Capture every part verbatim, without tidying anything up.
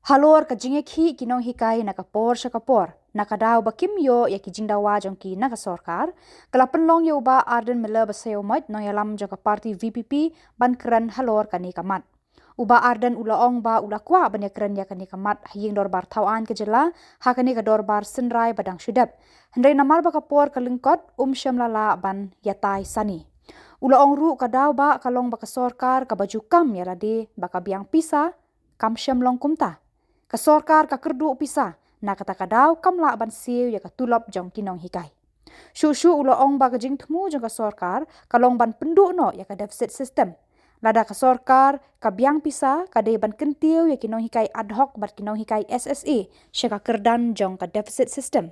Halor ka jingïakhih ki nonghikai na ka por sha ka por, na ka daw ba kim ïoh ïa ki jingdawa jong ki na ka sorkar, ka la pynlong ïa u Bah Ardent Miller Basaiawmoit, nongïalam jong ka party V P P, ban kren halor kane ka mat. U Bah Ardent u la ong ba u la kwah ban ïakren ïa kane ka mat ha ïing dorbar thaw aiñ ka jylla, ha kane ka dorbar synrai ba dang shu dep. Hynrei namar ba ka por ka lyngkot, um shym la lah ban ïatai sani. U la ong ruh ka daw ba ka long ba ka sorkar kaba ju kam ïa lade ba ka biang pisa, kam shym long kumta. Ka sorkar ka kyrduh pisa, na kata ka daw kam lah ban siew ïa ka tulop jong ki nonghikai. Shuh shuh u la ong ba ka jingthmu jong ka sorkar ka long ban pynduh noh ïa ka deficit system. Lada ka sorkar ka biang pisa, ka dei ban kyntiew ïa ki nonghikai ad hoc bad ki nonghikai S S A sha ka kyrdan jong ka deficit system.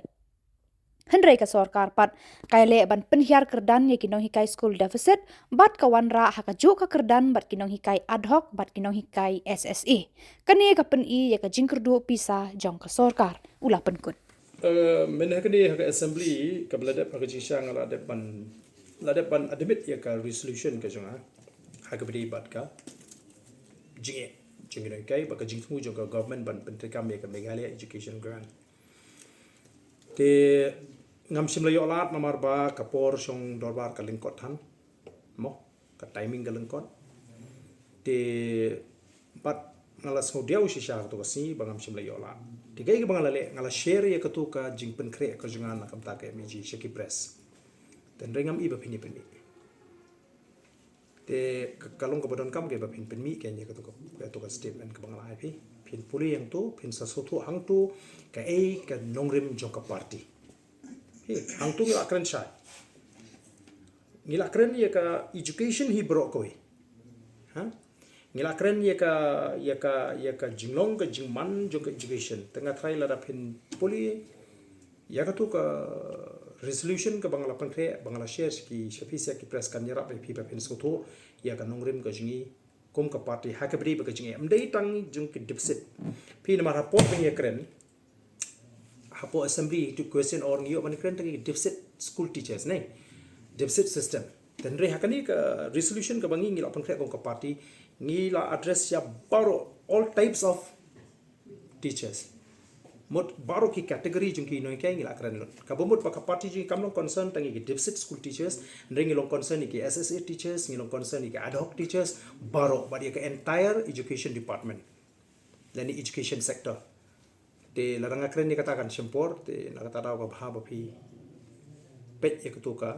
Hynrei ka sorkar pat ka ïaleh ban pynhiar kyrdan ïa ki nonghikai school deficit, bad ka wanrah ha kajuh ka kyrdan bad ki nonghikai ad hoc bad ki nonghikai S S A. Kane ka pyni ïa ka jingkyrduh pisa jong ka sorkar, u la pynkut. Eh, mynne ha kane ha ka assembly kaba la dep ha ka jingshisha nga la dep ban, la dep ban admit ïa ka resolution ka jong nga ha kaba ïadei bad ka jingeh jong ki nonghikai bad ka jingthmu jong ka government ban pyntreikam ïa ka Meghalaya Education Grant. Te ngam shym la ïoh lad namar ba ka por shong dorbar ka lyngkot than. Mo, ka timing ka lyngkot. Te bad nga la sngewdiaw shisha kato ka sngi ba ngam shym la ïoh lad. Te kaei kaba nga la leh, nga la share ïa kato ka jingpynkhreh ka jong nga na ka bynta ka M A G sha ki press. Te hynrei ngam i ba phin ïa pynmih. Te ka, ka long kaba donkam ka ba phin pynmih kein ïa kato ka, kato ka statement kaba nga la ai phi. Phin pule hangto, phin sa sngewthuh hangto kaei ka nongrim jong ka party. Phi, hangto ngi la kren shai. Ngi la kren ïa ka education hi baroh kawei. Ha? Ngi la kren ïa ka, ïa ka, ïa ka jinglong ka jingman jong ka education. Te nga tharai lada phin pule ïa kato ka resolution kaba nga la pynkhreh, ba nga la share sha ki, sha phi sha ki press, kan ïarap ïa phi ba phin sngewthuh ïa ka nongrim ka jong ngi kum ka party ha kaba ïadei bad ka jingeh. Ym dei tang jong ki deficit. Phi, namar hapoh ba ngi ïakren hapoh assembly to question hour ngi ïoh ban kren tang ïa ki deficit school teachers ne. Deficit system. Te hynrei ha kane ka resolution kaba ngi, ngi la pynkhreh kum ka party, ngi la address ïa baroh, all types of teachers. Mut baroh ki category jong ki nonghikai ngi la kren lut. Kaba mut ba ka party jong ngi kam long concern tang ïa ki deficit school teachers, hynrei ngi long concern ïa ki S S A teachers, ngi long concern ïa ki ad hoc teachers, baroh, bad ïa ka entire education department lane education sector. Te lada nga kren ïa kata kan shim por, te na kata daw ka bha ba phi peit ïa kato ka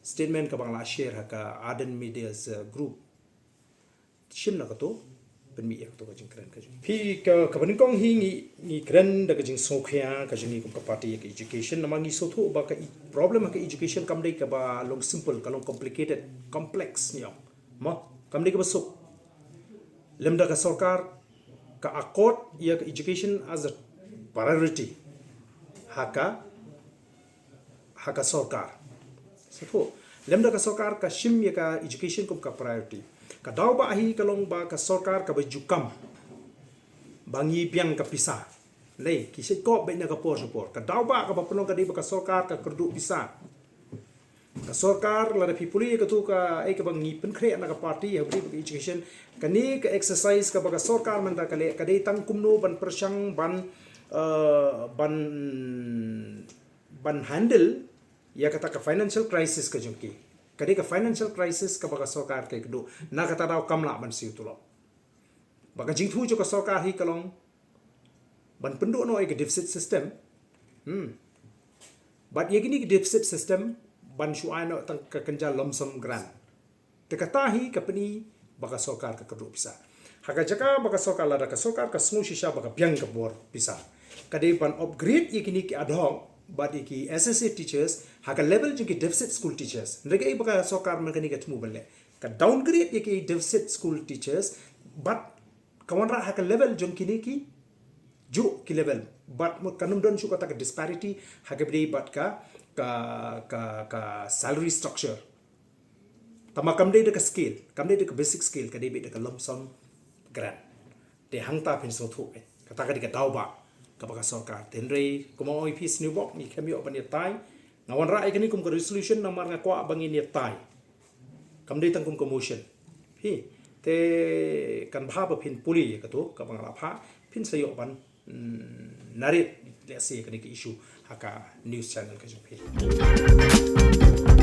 statement kaba nga la share ha ka Ardent Media's, uh, group. Shim na kato, pynmih ïa kato ka jingkren ka jong. Phi, ka, kaba nyngkong hi ngi, ngi kren da ka jingsngewkhia ka jong ngi kum ka party ïa ka education, namar ngi sngewthuh ba ka e-, problem ha ka education kam dei kaba long simple, ka long complicated, complex ngi ong. Mo, kam dei kaba suk. Lymda ka sorkar ka accord ïa ka education as a priority ha ka, ha ka sorkar. Sngewthuh. Lymda ka sorkar ka shim ïa ka education kum ka priority. Ka daw ba hi ka long ba ka sorkar kaba ju kam ba ngi biang ka pisa. Lei, ki shait kop beit na ka por sha por. Ka daw ba kaba pynlong ka dei ba ka sorkar ka kyrduh pisa. Ka sorkar, lada phi pule ïa kato kaei kaba ngi pynkhreh na ka party, ha kaba ïadei bad ka education, kane ka exercise kaba ka sorkar mynta ka leh, ka dei tang kumno ban pyrshang ban, eh, ban, ban handle ïa kata ka financial crisis ka jong ki. Ka dei ka financial crisis kaba ka sorkar ka kyrduh. Na kata daw kam lah ban siew tulop. Ba ka jingthmu jong ka sorkar hi ka long ban pynduh noh ïa ka deficit system. Hmm. Bad ïa kine ki deficit system ban shu ai noh tang ka kynja lump sum grant. Te kata hi ka pyni ba ka sorkar ka kyrduh pisa. Ha ka jaka ba ka sorkar, lada ka sorkar ka sngew shisha ba ka biang ka bor pisa, ka dei ban upgrade ïa kine ki ad hoc bad ïa ki S S A teachers ha ka level jong ki deficit school teachers. Hynrei kaei ba ka sorkar mynta kane ka thmu ban leh, ka downgrade ïa ki deficit school teachers, bad ka wanrah ha ka level jong kine ki juh ki level. Bad mut kan ym don shuh kata ka disparity ha kaba ïadei bad ka, ka, ka, ka salary structure. Tangba kam dei da ka scale, kam dei da ka basic scale, ka dei beit da ka lump sum grant. Te hangta phin sngewthuh, eh, kata ka dei ka daw ba kaba ka sorkar. Te hynrei kumba ong ïa phi, sniewbok ngi khlem ïoh ban ïatai. Nga wanrah ïa kane kum ka resolution namar nga kwah ba ngin ïatai. Kam dei tang kum ka motion. Phi, te kan bha ba phin pule ïa kato kaba nga la phah. phin sa ïoh ban, mm, narrate, let's say, kane ka issue ha ka news channel ka jong phi.